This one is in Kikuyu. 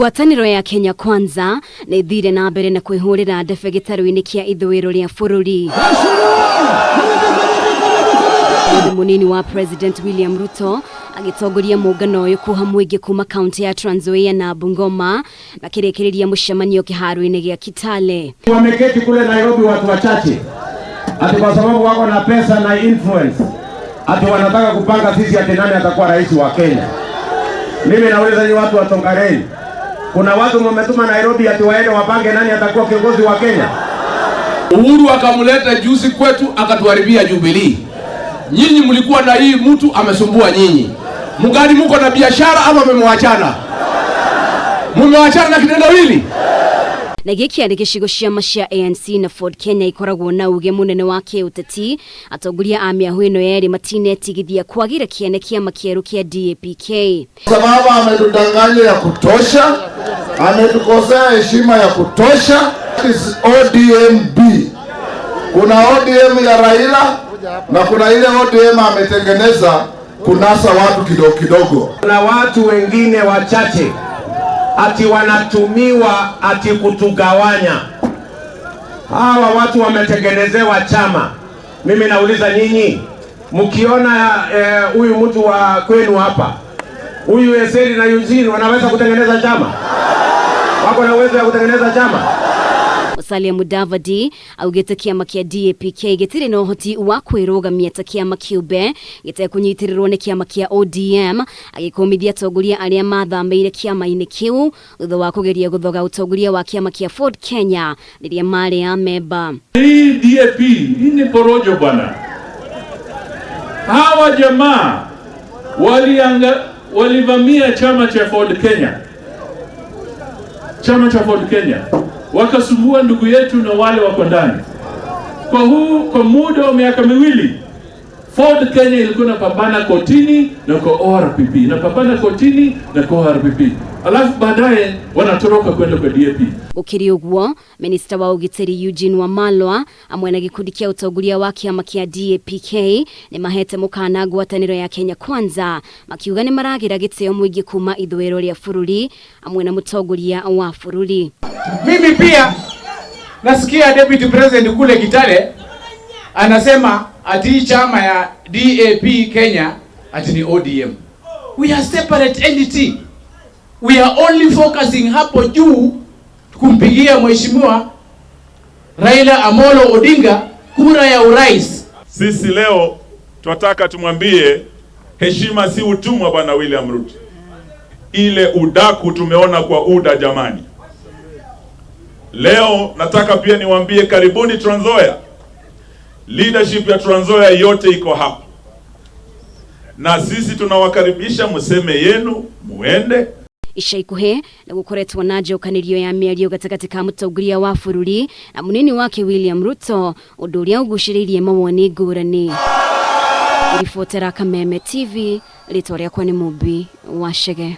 Ngwatanĩro ya Kenya Kwanza nĩ ĩthire na mbere na kwĩhũrĩra ndebe gĩtarũ-inĩ kĩa ithũĩro rĩa bũrũri. Mũthĩ mũnini wa President William Ruto agĩtongoria mũngano ũyũ kuha mũingĩ kuma kaunti ya Trans Nzoia na Bungoma makĩrĩkĩrĩria mũcemanio kĩharo-inĩ gĩa Kitale. Wameketi kule Nairobi watu wachache, ati kwa sababu wako na pesa na influence, ati wanataka kupanga sisi ati nani atakuwa rais wa Kenya. Mimi nauliza nyinyi watu wa Tongareni, kuna watu mmetuma Nairobi ati waende wapange nani atakuwa kiongozi wa Kenya? Uhuru akamleta juzi kwetu akatuharibia Jubilee. Nyinyi mlikuwa na hii mtu amesumbua nyinyi. Mgani muko na biashara ama mmewachana? Mmewachana na kitendawili? Na gĩkĩ arĩ gĩcigo ciama cia ANC na Ford Kenya ikoragwo na uge mũnene wa kĩũteti. Atongoria a mĩahũ ĩno yerĩ matinetigithia kwagĩra kĩene kĩama kĩerũ kĩa DAPK. Sababu ametudanganya ya kutosha, ametukosea heshima ya kutosha. Is ODMB. Kuna ODM ya Raila na kuna ile ODM ametengeneza kunasa watu kidogo kidogo. Kuna watu wengine wachache ati wanatumiwa ati kutugawanya. Hawa watu wametengenezewa chama. Mimi nauliza nyinyi, mkiona huyu mtu wa kwenu hapa, huyu Eseri na Eugene wanaweza kutengeneza chama? Wako na uwezo ya kutengeneza chama? Musalia Mudavadi augĩte kĩama kĩa DAPK gĩtirĩ na ũhoti wa kwĩrũgamia ta kĩama kĩũmbe gĩtekũnyitĩrĩrwo nĩ kĩama kĩa ODM, agĩkũmithia atongoria arĩa mathamĩire kĩama-inĩ kĩu thutha wa kũgeria gũthoga ũtongoria wa kĩama kĩa Ford Kenya rĩrĩa marĩ a memba. Hii DAP hii ni porojo bwana. Hawa jamaa walivamia chama cha Ford Kenya, chama cha Ford Kenya wakasumbua ndugu yetu na wale wako ndani. Kwa muda wa miaka 2, Ford Kenya ilikuwa inapambana kotini na kwa ORPP, inapambana kotini na kwa ORPP, alafu baadaye wanatoroka kwenda kwa DAP. Gũkĩrĩ ũguo, minista wa ũgitĩri Eugene Wamalwa amwe na gĩkundi kĩa ũtongoria wa kĩama kĩa DAPK nĩ mahete mũkana ngwatanĩro ya Kenya Kwanza, makiuga nĩ maragĩra gĩtĩo mũingĩ kuma ithũĩro rĩa bũrũri amwe na mũtongoria wa bũrũri. Mimi pia nasikia deputy president kule Kitale anasema ati chama ya DAP Kenya ati ni ODM. We are separate entity. We are only focusing hapo juu kumpigia Mheshimiwa Raila Amolo Odinga kura ya urais. Sisi leo tunataka tumwambie heshima si utumwa, Bwana William Ruto. Ile udaku tumeona kwa UDA jamani. Leo nataka pia niwaambie karibuni Trans Nzoia. Leadership ya Trans Nzoia yote iko hapa. Na sisi tunawakaribisha mseme yenu muende. Ica ikuhĩ nĩ gũkoretwo na njokanĩrio ya mĩario gatagatĩ ka mũtongoria wa bũrũri na mũnini wake William Ruto, ũndũ ũrĩa ũgucĩrĩirie mawoni ngũrani. Ribotera Kameme TV, rĩtwa rĩakwa nĩ Mũmbi wa Chege.